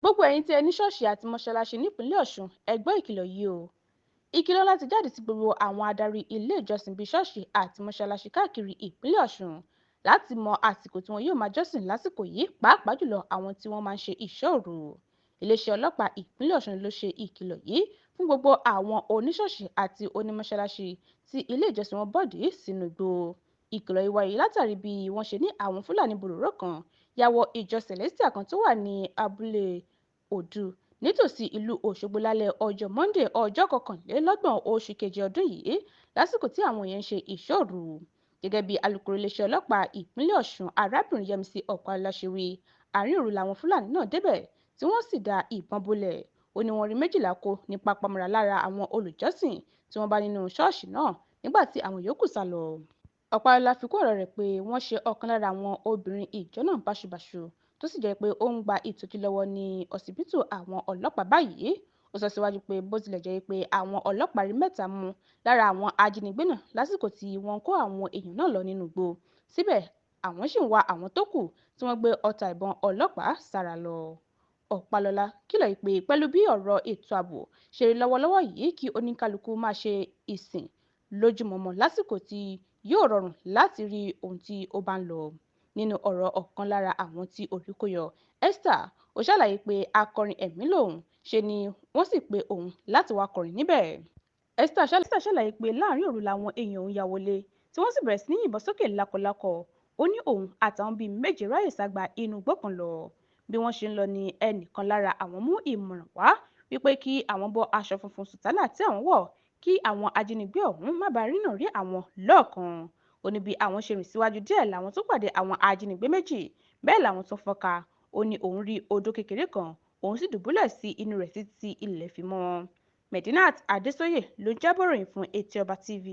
Gbogbo ẹ̀yin tí ẹ ní ṣọ́ọ̀ṣì àti mọ́ṣáláṣí nípìnlẹ̀ Ọ̀ṣun, ẹ gbọ́ ìkìlọ̀ yìí o. Ìkìlọ̀ láti jáde sí gbogbo àwọn adarí ilé ìjọsìn bíi ṣọ́ọ̀ṣì àti mọ́ṣáláṣí káàkiri ìpínlẹ̀ Ọ̀ṣun láti mọ àsìkò tí wọn yóò máa jọ́sìn lásìkò yìí, pàápàá jùlọ àwọn tí wọ́n máa ń ṣe ìṣọ́ òru. Iléeṣẹ́ ọlọ́pàá ìpínlẹ̀ Ọ̀ṣun ló ṣe ìkìlọ̀ yìí fún gbogbo àwọn oníṣọ́ọ̀ṣì àti onímọ́ṣáláṣí tí ilé ìjọsìn wọn bọ̀dí sínú igbó. Ìkìlọ̀ yìí wáyé látàrí bí wọ́n ṣe ní àwọn Fúlàní bòròró kan ya wọ ìjọ Celestial kan tó wà ní abúlé Òdu nítòsí ìlú Òṣogbo lálẹ́ ọjọ́ Monde, ọjọ́ 31 oṣù keje ọdún yìí, lásìkò tí àwọn èèyàn ń ṣe ìṣọ́ òru. Gẹ́gẹ́ bí alūkkóró iléeṣẹ́ ọlọ́pàá ìpínlẹ̀ Ọ̀ṣun, arábìnrin Yẹ́misí Ọ̀pálọ́lá ṣe wí, àárín òru làwọn Fúlàní náà débẹ̀ tí wọ́n sì da ìbọn bolẹ̀. Ó ní wọ́n rí 12 kó ní papámọ́ra lára àwọn olùjọ́sìn tí wọ́n bá nínú ṣọ́ọ̀ṣì náà nígbà tí àwọn yòókù sá lọ. Ọ̀pálọ́lá fi kún ọ̀rọ̀ rẹ̀ pé wọ́n ṣe ọ̀kan lára àwọn obìnrin ìjọ náà báṣubàṣu, tó sì jẹ́ pé ó ń gba ìtọ́jú lọ́wọ́ ní ọsibítù àwọn ọlọ́pàá báyìí. Ó sọ síwájú pé bó tilẹ̀ jẹ́ pé àwọn ọlọ́pàá rí 3 mú lára àwọn ajínigbé náà lásìkò tí wọ́n ń kó àwọn èèyàn náà lọ nínú igbó, síbẹ̀ àwọn ṣì ń wá àwọn tó kù tí wọ́n gbé ọta ìbọn ọlọ́pàá sára lọ. Ọ̀pálọ́lá kìlọ̀ pé pẹ̀lú bí ọ̀rọ̀ ètò ààbò ṣe rí lọ́wọ́lọ́wọ́ yìí, kí oníkálukú máa ṣe ìsìn lójúmọmọ lásìkò tí yóò rọrùn láti rí ohun tí ó bá ń lọ. Nínú ọ̀rọ̀ ọ̀kan lára àwọn tí orí kó yọ, Esther, ó ṣàlàyé pé akọrin ẹ̀mí lòun, ṣe ni wọ́n sì pe òun láti wá kọrin níbẹ̀. Esther ṣàlàyé pé láàrin òru làwọn èèyàn òun ya wọlé tí wọ́n sì bẹ̀rẹ̀ sí ní yìnbọn sókè lákọlákọ. Ó ní òun àtàwọn bíi 7 ráyè sá gba inú igbó kan lọ. Bí wọ́n ṣe ń lọ ní ẹnìkan lára àwọn mú ìmọ̀ràn wá wípé kí àwọn bọ́ aṣọ funfun sùtánà tí àwọn wọ̀ kí àwọn ajínigbé ọ̀hún má bàa rínà rí àwọn lọ́ọ̀kan. Ó ní bí àwọn ṣe rìn síwájú díẹ̀ làwọn tún pàdé àwọn ajínigbé 2, bẹ́ẹ̀ làwọn tún fọ́nká. Ó ní òun rí odó kékeré kan, òun sì dùbúlẹ̀ sí inú rẹ̀ títí ilẹ̀ fi mọ́. Medinat Adésóyè ló jábọ̀ ròyìn fún Etí Ọba TV.